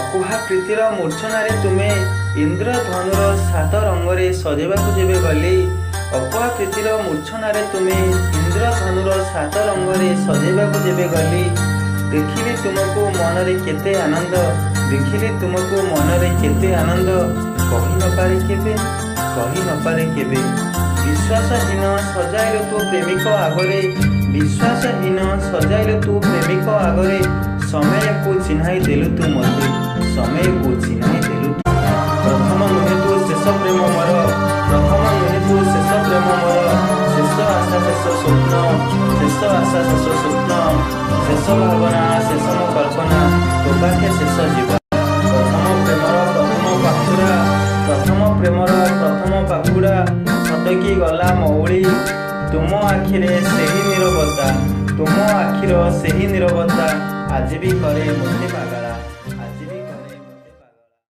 ଅକୁହା ପ୍ରୀତିର ମୂର୍ଚ୍ଛନାରେ ତୁମେ ଇନ୍ଦ୍ରଧନୁର ସାତ ରଙ୍ଗରେ ସଜେଇବାକୁ ଯେବେ ଗଲି, ଅକୁହା ପ୍ରୀତିର ମୂର୍ଚ୍ଛନାରେ ତୁମେ ଇନ୍ଦ୍ରଧନୁର ସାତ ରଙ୍ଗରେ ସଜେଇବାକୁ ଯେବେ ଗଲି, ଦେଖିଲି ତୁମକୁ ମନରେ କେତେ ଆନନ୍ଦ, ଦେଖିଲି ତୁମକୁ ମନରେ କେତେ ଆନନ୍ଦ, କହି ନପାରେ କେବେ, କହି ନପାରେ କେବେ। ବିଶ୍ୱାସହୀନ ସଜାଇଲୁ ତୁ ପ୍ରେମିକ ଆଗରେ, ବିଶ୍ୱାସହୀନ ସଜାଇଲୁ ତୁ ପ୍ରେମିକ ଆଗରେ, ସମୟକୁ ଚିହ୍ନାଇ ଦେଲୁ ତୁ ମୋତେ, ସମୟକୁ ଚିହ୍ନାଇ ଦେଲୁ। ପ୍ରଥମ ନୁହେଁ ତୁ ଶେଷ ପ୍ରେମ ମୋର, ପ୍ରଥମ ନୁହେଁ ତୁ ଶେଷ ପ୍ରେମ ମୋର, ଶେଷ ଆଶା ଶେଷ ସ୍ୱପ୍ନ, ଶେଷ ଆଶା ଶେଷ ସ୍ୱପ୍ନ, ଶେଷ ଭାବନା ଶେଷ ମୋ କଳ୍ପନା, ତୋ ପାଖେ ଶେଷ ଜୀବନ। ପ୍ରଥମ ପ୍ରେମର ପ୍ରଥମ ପାଖୁଡ଼ା, ପ୍ରଥମ ପ୍ରେମର ପ୍ରଥମ ପାଖୁଡ଼ା, ଛଟକି ଗଲା ମଉଳି। ତୁମ ଆଖିରେ ସେହି ନିରବତା, ତୁମ ଆଖିର ସେହି ନିରବତା, ଆଜି ବି କରେ ମୋତେ ପାଗଳା।